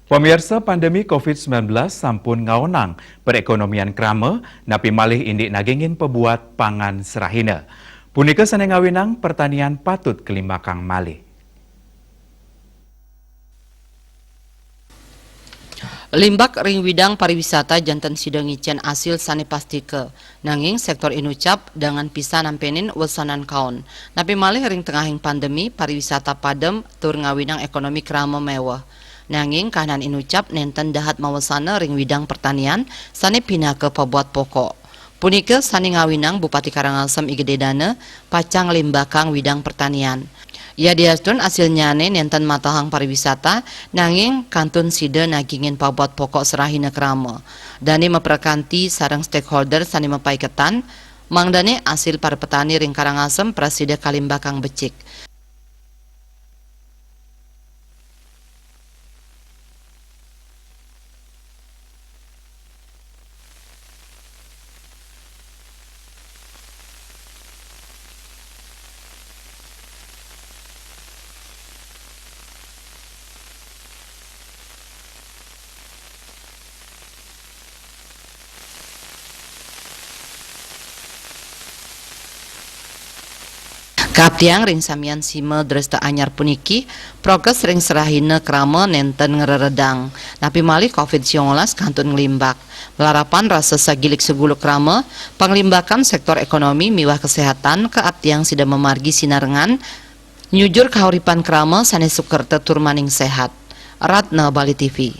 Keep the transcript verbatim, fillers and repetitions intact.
Pamirsa, pandemi covid sembilan belas sampun ngaonang perekonomian krama, napi malih indik nagingin pabuat pangan serahina. Punika sane ngawinang pertanian patut kalimbakang malih. Limbak ring widang pariwisata janten sida ngicen asil sane pastika. Nanging sektor inucap dangan pisan nampenin wesanan kaon. Napi malih ring tengahing pandemi, pariwisata padem tur ngawinang ekonomi krama meweh. Nanging kahanan inucap nenten dahat mawesana ring widang pertanian sane pinaka pabuat pokok. Punika sane ngawinang Bupati Karangasem I Gede Dana pacang nglimbakang widang pertanian. Yadiastun asilnyane nenten matahang pariwisata, nanging kantun sida nagingin pabuat pokok serahina krama. Dane maprakanti sareng stakeholder sane mapaiketan, mangdane asil para petani ring Karangasem prasida kalimbakang becik. Kaaptiang ring samian sima dresta anyar puniki, prokes ring serahina krama nenten ngreredang. Napi malih covid sembilan belas kantun nglimbak. Malarapan rasa sagilik saguluk krama, panglimbakan sektor ekonomi miwah kesehatan kaaptiang sida mamargi sinarengan, nyujur kauripan krama sane sukerta tur maning sehat. Ratna, Bali T V.